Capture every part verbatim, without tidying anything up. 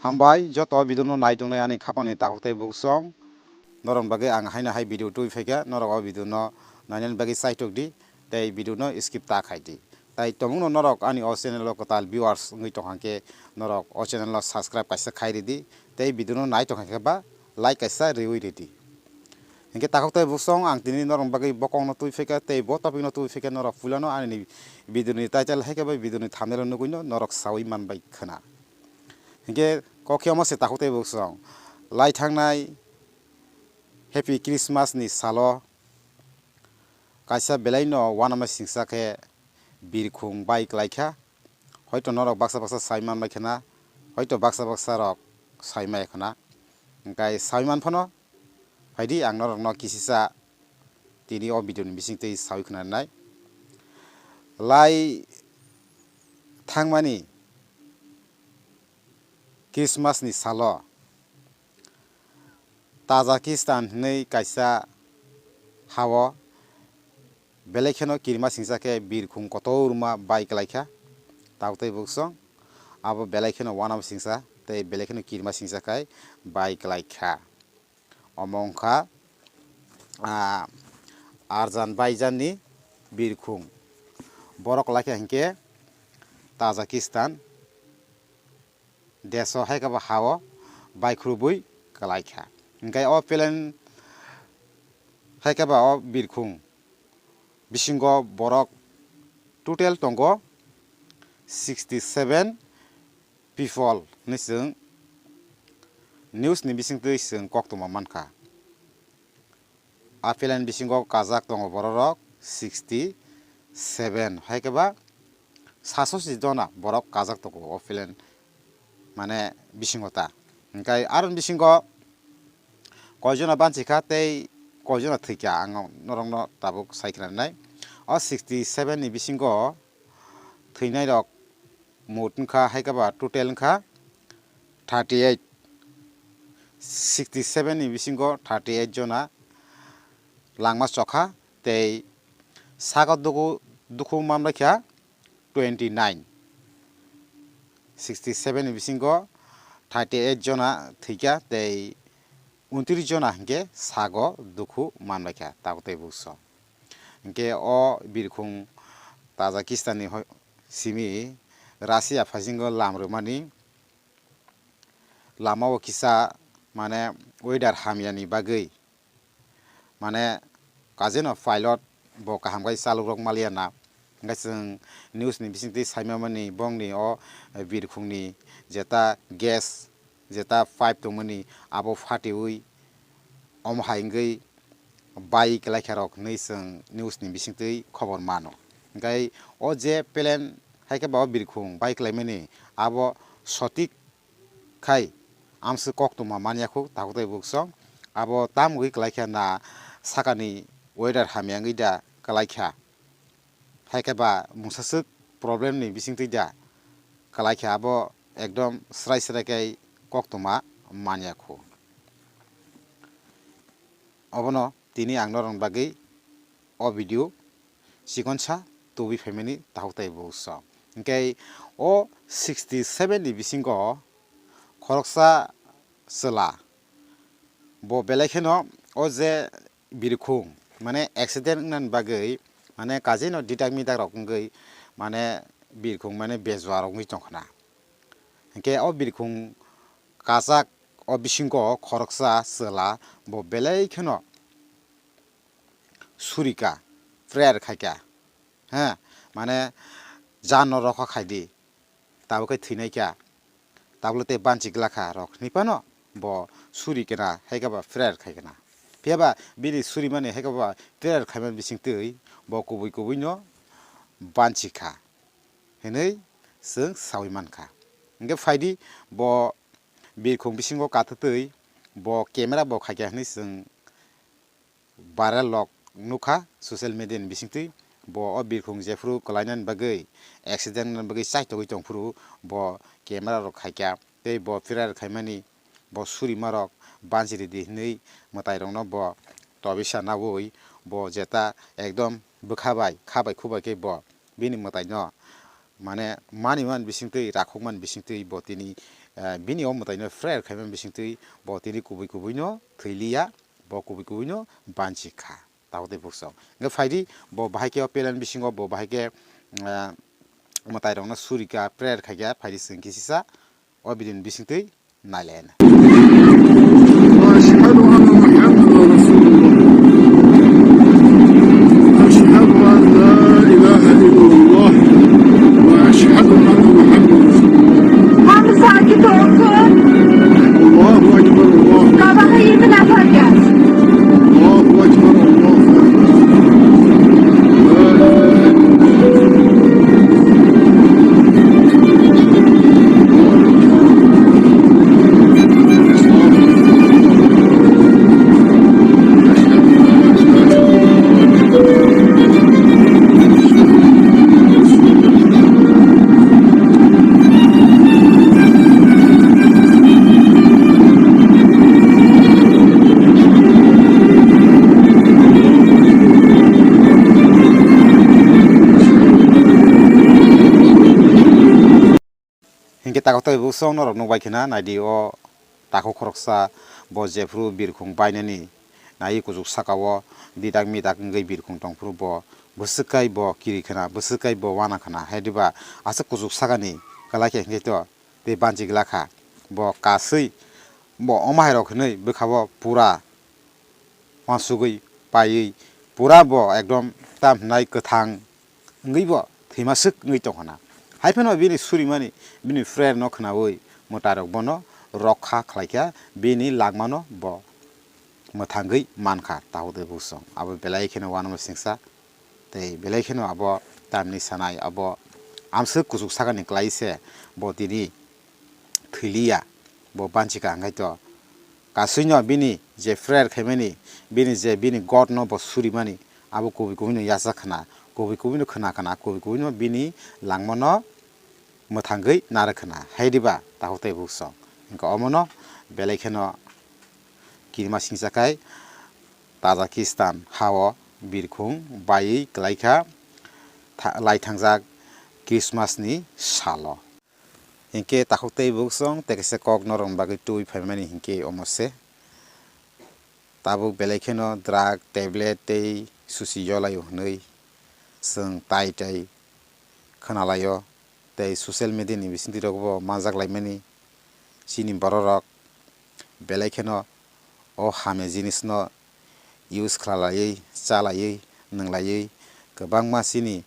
Hambai joto video no nai tongnai ani khapangni takhuk tei buksong. Norok bagwi ang haino hai video twi phaikha, norok o video no nainani bagwi chaitok di tei video no skip ta khai di. Tai tongmungno norok ani o channel o kwtal viewers wngwi tongkha khe norok o channel no subscribe kaisa khai ridi tei video no nai tongkha khe ba like kaisa riwi ridi. Hinkhe takhuk tei buksong ang tini norok bagwi bokong no twi phaikha tei bo topic no twi phaikha norok puilano ani video ni title hai khe bai video ni thumbnail o nugwi no norok sawi manbai khwna. Hinkhe kokhe omo se takhuk tei buksong lai thangnai Happy Christmas ni salo kaisa belai no uanama singsa khe birkhung bai kwlai kha. Hoito norok baksa baksa sai manbai khwna, hoito baksa baksa rok sai maya khwna. Hinkhe sai man phano phaidi ang norokno kisisa tini o video ni bising twi sawi khwna nai. Lai thangmani Christmas ni salo Tajikistan hinwi kaisa hao belai kheno kirima singsa khe birkhung kotorma bai kwlai kha. Takhuk tei buksong abo belai kheno uanama singsa tei belai kheno kirima singsa khai bai kwlai kha. Omo wngkha, ah, Azerbaijan ni birkhung. Borok kwlai kha hinkhe Tajikistan deso hai khe bo hao bai khurubui kwlai kha. Hinkhe o plane hai khe ba o birkhung bisingo borok total tongo sixty seven people hinwi chwng news ni bising twi chwng koktwma mankha. A plane bisingo kajak tongo bororok sixty seven, hai khe ba sasosi jona borok kajak tongo o plane, mane, bisingo ta. Hinkhe aroni bisingo koi jona banchi kha tei koi jona thwi kha, ang norokno tabuk sai khna nai. O sixty seven ni bisingo thwinairok mut wngkha, hai khe ba total wngkha thirty eight. Sixty seven ni bisingo thirty eight jona langma chokha tei sago dukhu, dukhu manbaikha twenty nine. Sixty seven ni bisingo thirty eight jona thwikha tei untris jona hinkhe sago dukhu manbaikha, takhuk tei buksong. Hinkhe o birkhung Tajikistan ni hoi-, simi Russia phaisinggo lam rwmani lama o kisa, mane, weather hamyani bagwi, mane, kajeno pilot bo kaham khai chalukrok maliya na. Hinkhe chwng news ni bisingtwi saimamani bongni o birkhungni jeta gas, jeta pipe tongmani abo phatiwi omo hai wngwi bai kwlaikha rok hinwi chwng news ni bisingtwi khobor mano. Hinkhe o je plane hai khe ba o birkhung bai kwlaimani abo sotik khai amswk koktwma manya khu, takhuk tei buksong. Abo tamgwi kwlaikha na sakani weather hamya wngwi da kwlaikha. Hai khe ba mungsaswk problem ni bisingtwi da kwlaikha, abo ekdom srai srai khe koktwma manya khu. Obono tini ang norokni bagwi o video chikonsa tubui phaimani takhuk tei buksong. Hinkhe o sixty seven ni bisingo khoroksa chwla bo belai kheno o je birkhung, mane, accident wngnani bagwi, mane, kajino didak midak rok wngwi, mane, birkhung, mane, bejua rok wngwi tongkhna. Hinkhe o birkhung kachak o bisingo khoroksa chwla bo belai kheno surika, prayer khaikha, he, mane, jano rokha khaidi, tabuk khe thwinaikha, tabukle tei banchi glakha rok hinwi phano bo suri kena hai khe ba prayer khai kena. Phiya ba bini suri mani hai khe ba prayer khaimani bisingtwi bo kubui kubui no banchi kha hinwi chwng sawi mankha. Hinkhe phaidi bo birkhung bisingo kathwtwi bo camera bo khaikha hinwi chwng viral rok nukha social media ni bisingtwi. Bo o birkhung jephru kwlainani bagwi, accident wngna bagwi chaitogwi tongphuru bo camera rok khaikha tei bo prayer khaimani bo surima rok banchi ridi hinwi mwtai rokno bo tobisa nawi bo jeta ekdom bwkha bai kha bai khu bai khe bo bini mwtai no mane mani man bisingtwi, rakhok man bisingtwi bo tini, eh, bini o mwtaino prayer khai man bisingtwi bo tini kubui kubui no thwi liya, bo kubui kubui no banchi kha. Tabuk tei buksong. Hwnkhe phaidi bo bahai khe o pelen bisingo bo bahai khe, eh, mwtai rokno suri kha, prayer khai kha, phaidi chwng kisisa o video ni bisingtwi nailaina. أشهد أن محمدا رسول الله. أشهد أن لا إله إلا الله. وأشهد أن محمدا رسول الله. Hamza git oku. الله أكبر، الله أكبر. Kabaha yekna farya. الله أكبر، الله أكبر. لا إله إلا الله. Hinkhe takhuk tei buksong norok nukbai khna naidi o takhuk khoroksa bo jephru birkhung bainani nai kuchuk saka o didak midak wngwi birkhung tongphuru bo bwswk kai bo kiri khna, bwswk kai bo wana khna, hai diba aswk kuchuk sakani kwlai khe hinkhe to tei banchi glak kha. Bo kasui bo omo hai rok hinui bwkha o pura uansugui paiwi pura bo ekdom tam hinai kwthang wngwi bo thwimaswk wngwi tongkha na. Hai phano bini surimani, bini prayer no khnaui mwtai rok bono rokha khlaikha, bini langmano bo mwthangwi mankha takhuk tei buksong. Abo belai kheno uanama singsa tei belai kheno abo tamni sanai abo amswk kuchuk sakani kwlai se bo tini thwiliya, bo banchikha, hwnkhe to kasuino bini je prayer khaimani, bini je bini God no bo surimani, abo kubui kubui no yachak khna, kubui kubui no khna khna, kubui kubui no bini langmano mwthangwi narwk khna, hai diba takhuk tei buksong. Hwnkhe omono belai kheno kirima singsa khai Tajikistan hao birkhung baiwi kwlaikha tha-, lai thangjak Christmas ni salo. Hinkhe takhuk tei buksong tei kaisa kok norokni bagwi tubui phaimani hinkhe omo se. Tabuk belai kheno drug, tablet tei susi yolaio hwnwi chwng tai tai khwnalaio tei social media ni bisingtwi rokbo manjak laimani chini borok rok belai kheno o hamya jinis no use khwlalaiwi, chalaiwi, nwnglaiwi kwbangma chini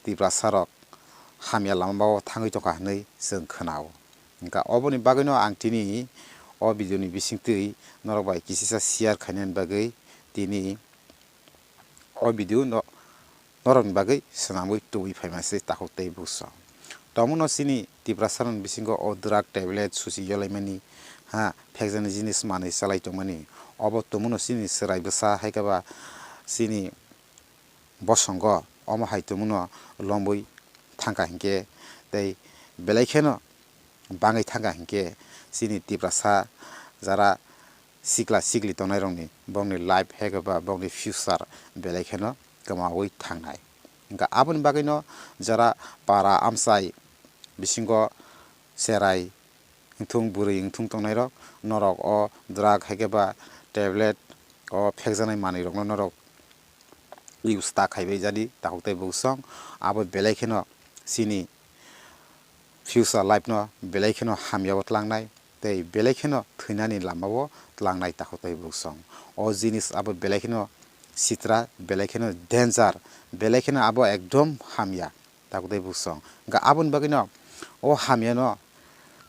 Tiprasa rok hamya lama o thangwi tongkha hwnwi chwng khwnao. Hwnkha oboni bagwino ang tini o video ni bisingtwi norok bai kisisa share khainani bagwi tini o video no norokni bagwi swnamwi tubui phaima se takhuk tei buksong. Tongmano chini Tiprasa rokni bisingo o drug tablet susi yolaimani ha phekjaknai jinis manwi chalai tongmani. Obo tongmano chini chwrai bwsa hai khe ba chini bosongo omo hai tongmano lombwi thangkha hinkhe tei belai kheno bangwi thangkha hinkhe chini Tiprasa jara sikla sikli tongnai rokni bongni life hai khe ba bongni future belai kheno kwmaui thangnai. Hwnkha aboni bagwino jara para amchai bisingo cherai wngthung bwrwi wngthung tongnai rok norok o drug hai khe ba tablet o phekjaknai manwi rokno norok use ta khaibai jadi takhuk tei buksong abo belai kheno chini future life no belai kheno hamya o tlangnai tei belai kheno thwinani lama o tlangnai takhuk tei buksong. O jinis abo belai kheno sitra, belai kheno danger, belai kheno abo ekdom hamya takhuk tei buksong. Hwnkha aboni bagwino o hamya no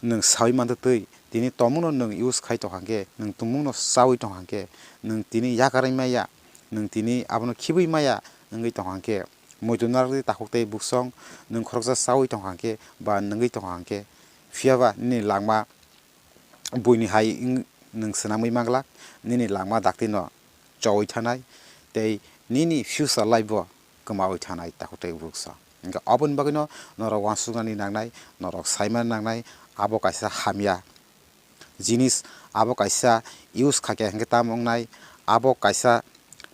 nwng saui mantwi twi tini tongmungno nwng use khai tongkha hwnkhe, nwng tongmungno chaui tongkha hwnkhe, nwng tini yakarwi maya, nwng tini abono khibui maya wngwi tongkha hwnkhe, muitu narwkdi takhuk tei buksong, nwng khoroksa chaui tongkha hwnkhe ba nwngwi tongkha hwnkhe, phiyaba nini langma buini hai wng nwng swnamwi manglak, nini langma daktino choui thanai tei nini future life bo kwmaui thanai takhuk tei buksong. Hwnkhe oboni bagwino norok uansuknani nangnai, norok saimani nangnai, abo kaisa hamya jinis, abo kaisa use khaikha hwnkhe tamo wngnai, abo kaisa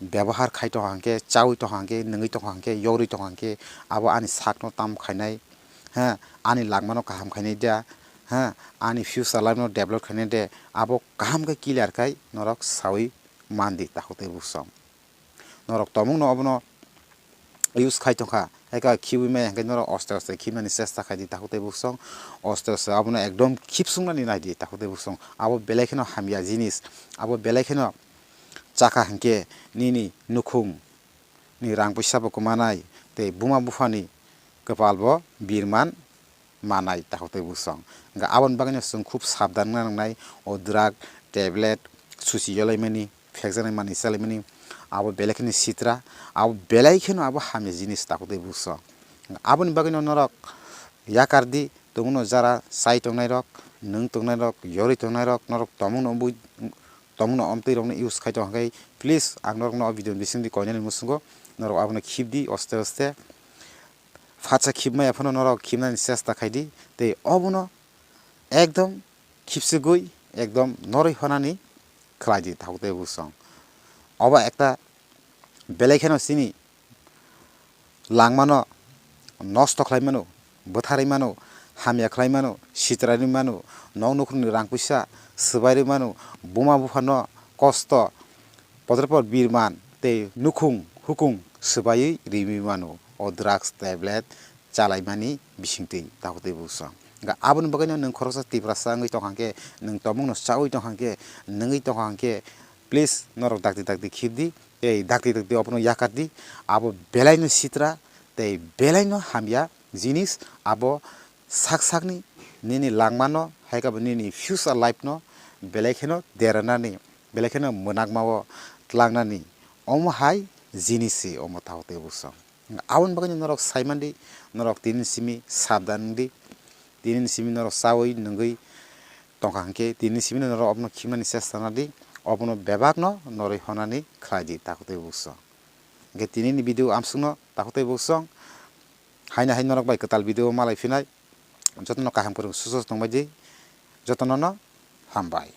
byabohar khai tongkha hwnkhe, chaui tongkha hwnkhe, nwngwi tongkha hwnkhe, yorwi tongkha hwnkhe, abo ani sakno tamo khainai, ha, ani langmano kaham khainai da, ha, ani future life no develop khainai de, abo kaham khe clear khai norok sawi mandi takhuk tei buksong. Norok tomungno obono use khai tongkha, haikhe khibwi maya hwnkhe norok oste oste khibnani chesta khaidi takhuk tei buksong, oste oste abono ekdom khibsuknani naidi takhuk tei buksong. Abo belai kheno hamya jinis, abo belai kheno chakha hwnkhe nini nukhung ni rang puisa bo kwmanai, tei buma buphani kwpal bo birman manai takhuk tei buksong. Hwnkhe aboni bagwino chwng khub sabdan wngna nangnai, o drug, tablet, susi yolaimani, phekjaknai manwi chalaimani, abo belai kheno sitra, abo belai kheno abo hamya jinis takhuk tei buksong. Aboni bagwino norok yakar di, tongno jara chai tongnairok, nwng tongnairok, yorwi tongnairok, norok tomungno bui-, tomungno omtwi rokno use khai tong hwnkhe, please, ang norokno o video ni bisingtwi koinani muchungo norok abono khibdi oste oste. Phatsa khibmaya phano norok khibnani chesta khaidi, tei obono ekdom khibsugwi ekdom norwi honani khlaidi takhuk tei buksong. Obo ekta belai kheno chini langmano nosto khlai mano, bwtharwi mano, hamya khlai mano, sitrarwi mano, nok nukhungni rang puisa swbairwi mano, buma buphano kosto, podrepot birman tei nukhung hukung swbaiwi riwi mano o drugs tablet chalaimani bisingtwi takhuk tei buksong. Hwnkhe aboni bagwino nwng khoroksa Tiprasa wngwi tongkha hwnkhe, nwng tomungno chaui tongkha hwnkhe, nwngwi tongkha hwnkhe, please, norok dakti dakti khibdi, tei dakti dakti obono yakardi. Abo belaino sitra tei belaino hamya jinis, abo sak sakni nini langmano, hai khe bo nini future life no belai kheno deranani, belai kheno mwnakmao tlangnani, omo hai jinis se omo takhuk tei buksong. Aboni bagwino norok saimandi, norok tini simi sabdan wngdi, tini simi norok chaui nwngwi tongkha hwnkhe, tini simi norok obono khimani chesta nadi, obono bebakno norwi honani khlaidi takhuk tei buksong. Hwnkhe tinini video amsukno takhuk tei buksong, haino hai norok bai kwtal video malai phinai, jotono kaham kwrwng susa tongbaidi, jotono no hambai.